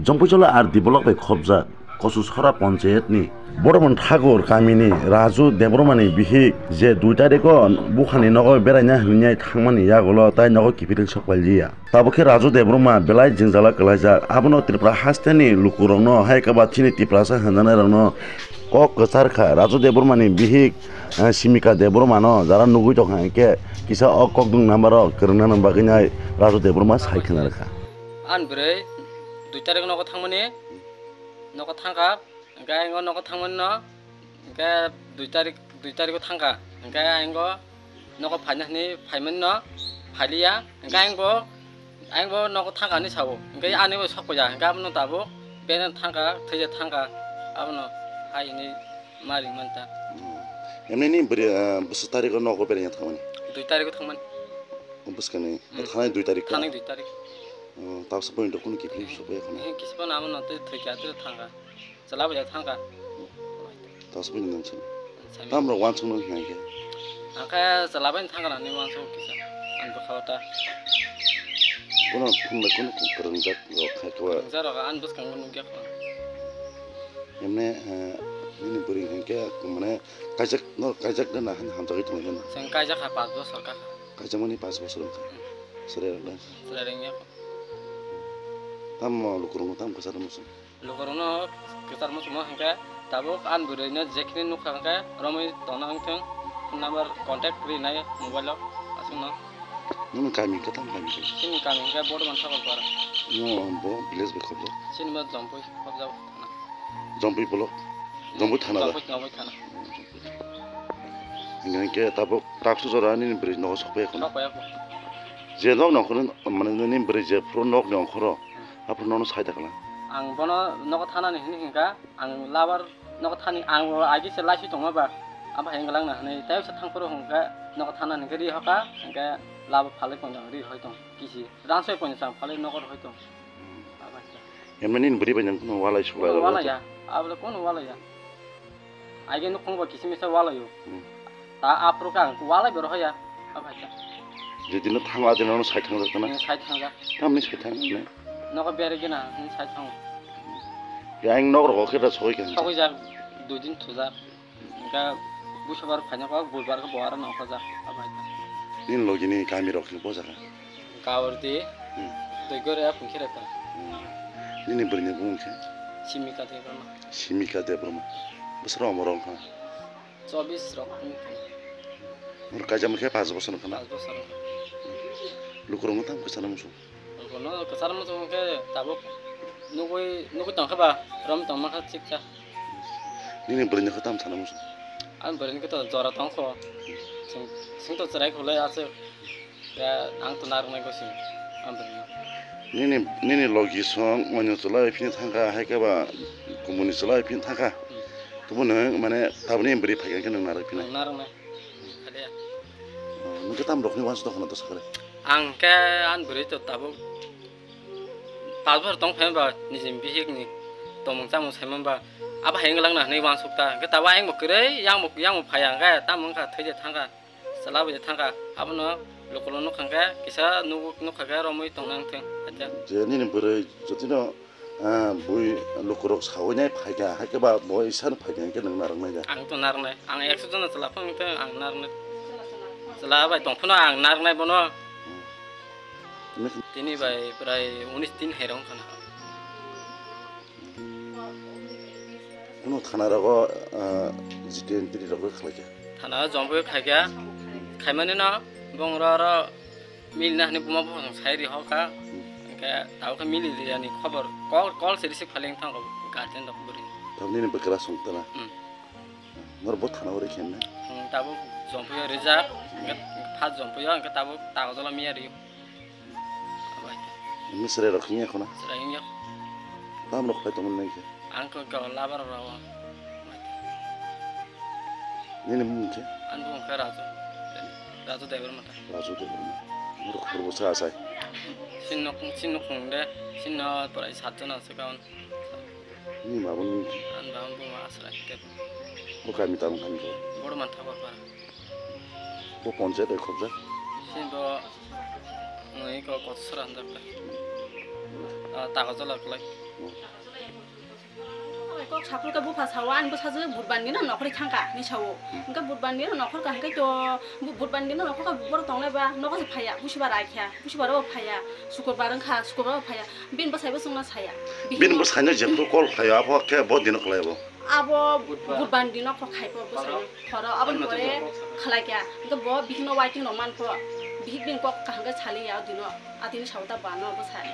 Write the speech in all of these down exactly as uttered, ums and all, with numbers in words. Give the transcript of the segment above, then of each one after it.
Jompuichola R D block bai khopjak Kosusora ponchayat ni Boromon Thakur kamini Raju Debbarma ni bihik je dui tarikh o bukhani nogo beraina hinwi thangmani yagulo tai nogo kiphilwi sokpailia. Tabuk khe Raju Debbarma belai jwngjala kwlaijak. Abono Tripura hasteni lukurokno hai khe ba chini Tiprasa hwnjanairokno kok kwchar kha. Raju Debbarma ni bihik, eh, Simika Debbarma no jara nugwi tongkha, hinkhe kisa o kokdung number o kwrwngna bagwi nai Raju Debbarma sai khna rwkha. Ani bwrwi dui tarikh nogo thangmani, nogo thangkha. Hingke ayang o nogo thangmani no, hingke dui tarik, dui tarikh o thangkha. Hingke ayang o nogo phaina hinwi phaimani no, phailiya. Hingke ayang bo, ayang bo nogo thangkha hinwi sao. Hingke ani bo sokya. Hingke abono tabuk beno thangkha, thwiya thangkha. Abono hai hinwi ma ring manta. Hmm. Emni ni bwrwi, ah, bwswk tarikh o nogo beraina thangmani? Dui tarikh o thangmani. O bwskangni, hmm, thanai dui tarikh o? Thanai dui tarikh. Oh, tabuk se poino kunu kiphilwi sokya kheno? He, kisa phano abono tei thwikha, tei thangkha. Chwla bai thangkha. Tabuk se poino nang sani. Sani. Tamrok uansukno hwnka khe? Ang khe chwla bai thangkha nani uansuk kisa. Ang bwkha o ta. Bono phone bai kunu kwrwngjak rok khe khe ba? Kwrwngjak rok ang bwskango nukya kho. Emne, eh, nini bwrwi hwnkhe mane kaijak no, kaijak da na hamjagwi tongwi da na? Chwng kaijak kha, panch bosor kha. Kaijakmani panch bosor wngkha. Hmm. Chwrai rok da? Chwrai rok wngya kho. Tamo lukurokno tamo kwcharo muchung? Lukurokno kwcharo muchungma hwnkhe tabuk ani bwrwino jekhini nukha hwnkhe romwi tongna wngthung, phone number contact rinai mobile o aswkno. Nwng kami hwnkhe tamo kami hwnkhe? Chini kami hwnkhe Bordoman Thakurpara. No, bo village bai khobjak? Chini bo Jompui khobjak thana. Jompui block? Jompui thana da? Jompui, Jompui thana. Hingke tabuk taksu jora nini bwrwi nogo sokpaiya khuna. Sokpaiya kho. Je nok ni ongkhorno, mane nini bwrwi je phuru nok ni ongkhoro, hmm, aphuru nono sai da kala. Ang bono nogo thanani hini hingka, ang labar nogo thani, ang bo agi se laisi tongma ba, abo hai wnglang na hinwi, tei sa thang phuru hingka nogo thanani hingke ri hoka, hingke laba phalwi pono ri hoi tong, kisi ransoi pono chang phalwi nogo hoi tong. Hmm. Abo hai. Emni nini bwrwi bai nang khuna walai suklai rok? Walai ya, abo le kono walai ya. Aige nukhung ba kisi misa walaio. Hmm. Ta aphuru khe ang walai bo rohya. Aphai khe. Jedino thango adino no sai thangjak kana? Hmm, sai thangjak. Tamni sai thang ne? Nogo berege na, hmm, sai thango. Ya ang nok rogo khe da soi khe. Soi jak, dui din thujak. Ga busobar phaina kok, buibar khe bo aro nang khajak. Aphai khe. Nini logi ni kami rok khe bo jaga? Gaurdi, hmm, Doigore, Pungkhireta. Hmm. Nini bwrwini bumung khe? Simika Debbarma. Simika Debbarma. Bwswk rok omorok wngkha? Chobis rok wngkha. Norok kaijakma khe pash bosor wngkha na? Pash bosor wngkha. Lukurokno tamo kwcharo muchung? Lukurokno kwcharo muchung khe tabuk nugui, nugui tongkha ba, rom tongma kha chiksa. Nini bwrwini khe tamo sana muchung? Ani bwrwini khe to jora tongkho. Sing, sing to chwrai khulai aswk. Ya, ang to narwknai gosi, ang bwrwino. Nini, nini logi song, oino chwla bai phini thangkha, hai khe ba kumuni chwla bai phini thangkha. Hmm. Tubun nwng, mane, tabukni bwrwi phaikha khe nwng narwk phina? Ang narwknai. Khaliya. Oh, nwng khe tam rokni uansuk tongkha na dosa khe? Ang khe ani bwrwi to tabuk pal bosor tong phai ba, nijini bihikni tongmung chamung sai man ba. Abo hai wng lang na hinwi uansuk ta. Hwnkhe tabuk ayang bo kwrwi, yang bo, yang bo phai ya, hwnkhe tamo wngkha, thwi de thangkha. Chwla bai thangkha, abono lukurok nukha khe, kisa nukha khe romwi tongna wngthung, haikhe. Je nini bwrwi jotino, ah, bui lukurok sawi nai phaikha, haikhe ba bo isano phaikha hinkhe nwng narwknai da? Ang to narwknai, ang ekso jona chwla phano wngthung, ang narwknai. Chwla bai tong phano ang narwknai bono. Hmm. Tini bai prai unis din hai rong khana. Kuno thana rogo, ah, G T entry rogo khlai kha. Thana o jombo khai kha. Khaimani no bong ro ro mil na hani buma bo sai ri ho kha. Hmm. Hingke tao khe mili ri ani khobor. Call, call se receive khaling thango guardian rok bwrwi. Tamni ni bwkra song tana. Hmm. Nor bo thana o ri khe ne. Hmm, tabo jombo yo rijak. Hingke pha jombo yo hingke tabo tago jolo miya ri. Bai. Misre rok hinya khuna. Sira hinya. Tam rok khai tongmani nai khe. Ang ko ko labar rok. Nini mung khe? Ang ko khe Raju. Raju Debbarma ta. Raju Debbarma. Muruk khurbo sa asai. Sinno, sinno khung de, sinno pura sat jona se kaun. Nini mabon mung khe? Ang bang bu ma asra khe. Bo kami tam kami ko. Bordoman Thakurpara. Bo ponchayat bai khobjak? Sini bo, wngwi ko Kotsora hwnjak ta. Ah, tago jala klai. Kok saphuru khe bupha sao, ani bwsajwk budbani no nokhorwi thangkha hinwi sao. Hwnkhe budbani no nokhorkha hwnkhe to bu-, budbani no nokhorkha borok tongnai ba nogo se phaiya, busibar ai kha, busibar o phaiya, sukurbar wngkha, sukurbar o phaiya. Bini bwsai bo chwngno saya. Bini bwsaino jephuru call khlaio, abo khe bo dino khlai abo. Abo budbar dino kok khai po bwsai no. Horo aboni pore khlai kya. Hwnkhe bo bihik no waiting rok man po. Bihik bini kok kaham khe sali ya o dino. Atini sao ta bano bwsai.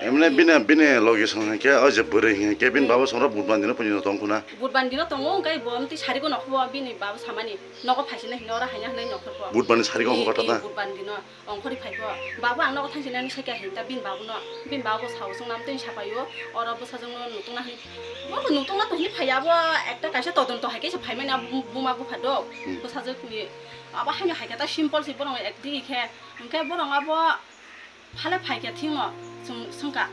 Emne bini, bini logi song khe o je bwrwi hwnkhe bini babo songra budbar dino puni no tong khuna. Budbar dino tongo hwnkhe bo mtwi sari ko nokho bo bini babo samani. Nogo phaisina hino ora hanya hwnwi nokhor po. Budbar ni sari ko hokor tata. Budbar dino. Ongkhorwi phai kho, "Babu, ang nogo thangsinani sai kha," hinta bini babuno, bini babu sao chwng nam tei sapaio, oro bwsajwkno nutungna hwnwi, bo nutungna to hwnwi phaiya, abo ekta kaisa todonto hai khe se phaimani abo buma bupha do, hmm, bwsajwkni, abo haino hai khe ta simple se borok ekdigi khe, hwnkhe borok abo phale phai khe thwngno chwng swngkha,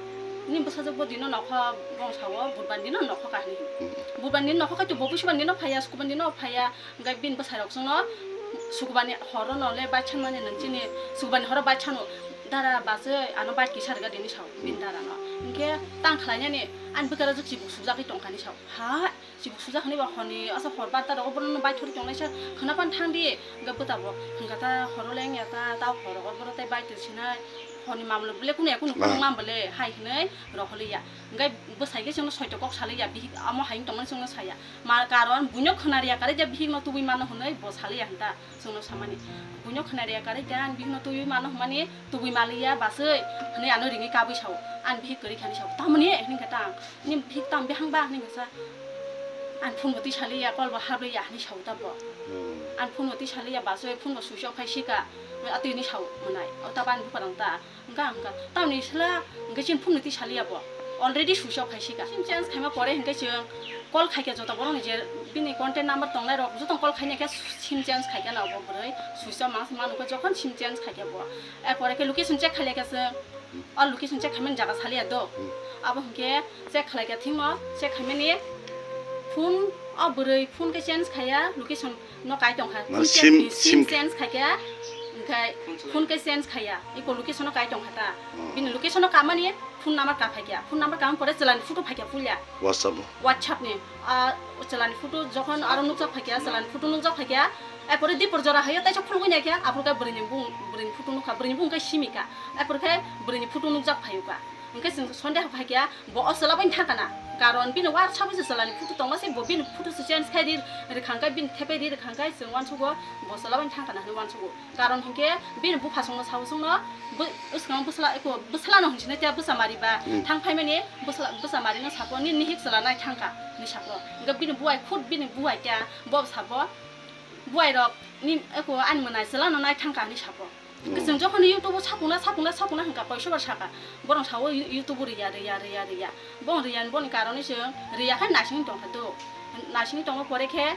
"Nini bwsajwk bo dino nokho?" Bong sao, "Budbar dino nokho kha," hwnwi. Hmm. Budbar dino nokho khe to bo busibar dino phaiya, sukubar dino phaiya, Hwnkhe bini bwsai rok chwngno sukubani horo no le bike sanmani nang chini sukubani horo bike sano dara bachwi ano bike kisa rwgadi hinwi sao bini dara no. Hwnkhe tang khlainani ani bwkha rok chibuk sujagwi tongkha hinwi sao. Ha chibuk sujak hinwi ba horni asa hor barta rogo bono bike thori tongnaisa khwnapan thangdi hwnkhe bwtabo hwnkha ta horo le wngya ta ta horo borok tei bike twi sinai horni mamlo bole kunu ya kunu kunu mam bole hai hinwi rohorliya. Hwnkhe bwsai khe chwngno soito kok salaiya bihik amo hai wng tongmani chwngno saya. Ma karon buino khwnariya karwi je bihikno tubui mano hwnwi bo saliya hinta chwngno samani. Buino khwnariya karwi je ani bihikno tubui mano hwnmani tubui maliya baswi hwnwi ano ringwi kabwi sao. Ani bihik kwrwi khani sao. Tamoni hwnwi khe tang. Nini bihik tam bihang ba hwnwi khe sa. Ani phone bo twi saliya, call bo habliya hwnwi sao ta bo. Hmm. Ani phone bo twi saliya baswi phone bo switch off khai sika. Atwi hwnwi sao mwnai. O ta bani buphang ta. Hwnkha, hwnkha. Tamni sala, hwnkhe chini phone ni twi saliya bo. Already switch off khai sika. Sim change khaima pore hwnkhe chwng call khaikha joto borokni je bini contact number tongnai rok joto call khaina khe sim change khaikha na bo bwrwi. Switch off mangsa manu khe jokhon sim change khaikha bo. Er pore khe location check khailai kha chwng. O location check khaimani jaga saliya do. Hmm. Abo hwnkhe check khlaikha thwngno, check khaimani phone o bwrwi phone khe change khaiya location no kai tongkha. Mane phone sim, sim sim change khaikha, hwnkhe phone khe change khaiya, iko location no kai tongkha ta. Oh. Bini location no kamani phone number ka phaikha, phone number kam pore chwlani photo phaikha puila. WhatsApp o? WhatsApp ni, ah, chwlani photo jokhon aro nukjak phaikha, chwlani photo nukjak phaikha, e pore dipor jora hayo taisa khulugwi naikha, aphuru khe bwrwini bung, bwrwini photo nukha, bwrwini bung khe simikha, e pore khe bwrwini photo nukjak phaiyukha. Hwnkhe chwng sondeho phaikha, bo o chwla bai thangkha na. Karon bini WhatsApp o se chwlani photo tongma se bo bini photo se change khai ri rwkha hwnkhe bini thepai ri rwkha hwnkhe chwng uansugo bo chwla bai thangkha na hwnwi uansugo. Karon hwnkhe bini bupha chwngno sao chwngno bw-, bwskango bwsla eko bwsla no hwnsinai tei bwsa mari ba hmm thang phaimani bwsla, bwsa mari no sako nini hik chwla nai thangkha hwnwi sako. Hwnkhe bini buai khud bini buai khe bo sabo buai rok ni eko ani mwnai chwla no nai thangkha hwnwi sako. Hwnkhe chwng jokhon YouTube o sapungna, sapungna, sapungna hwnkha, koisobar sakha. Borok sao You-, YouTube o riya, riya, riya, riya. Bong riya ni boni karon se riya khai naising tongkha do. Naising tongma pore khe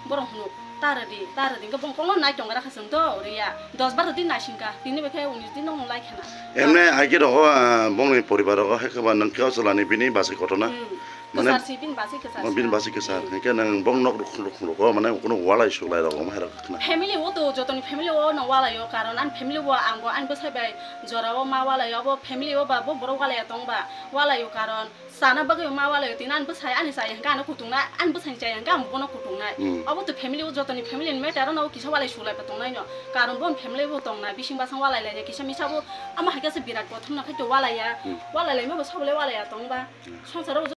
borok hwnwi, "Ta rwdi, ta rwdi." Hwnkhe bong kokno nai tongkha chwng do riya. Dos baro din naisingkha. Tini bai khe unis din no lai khana. Emne aike rogo, ah, bongni poribar rogo hai kheba nang khe o chwlani bini bachai kotorna. Hmm. Mane, kwchar si, bini bachai kwchar oh, bini si. Bachai kwchar. Hmm. Hingke nang bong nok ruk, ruk, ruk, oh, mane, kono walai suklai rok, omo hai rok khna. Family o to, jotoni family o no walai o, karon ani family o ang bo ani bwsai bai jora o ma walai o, bo family o ba bo borok walai ya tong ba, walai o karon sana bagwi ma walai o, tini ani bwsai ani chaya hingke ano kutung na, ani bwsai ni chaya hingke ang bono kutung nai. Hmm. Obo to family o, jotoni family ni matter o no kisa walai suklai pa tong nai no, karon bo family o tong na, bising basang walai lai ya, kisa misa bo, amo hai khe se birat kothom no khai to walai ya, hmm, walai lai ma bo sabo le walai ya tong ba, hmm, songsaro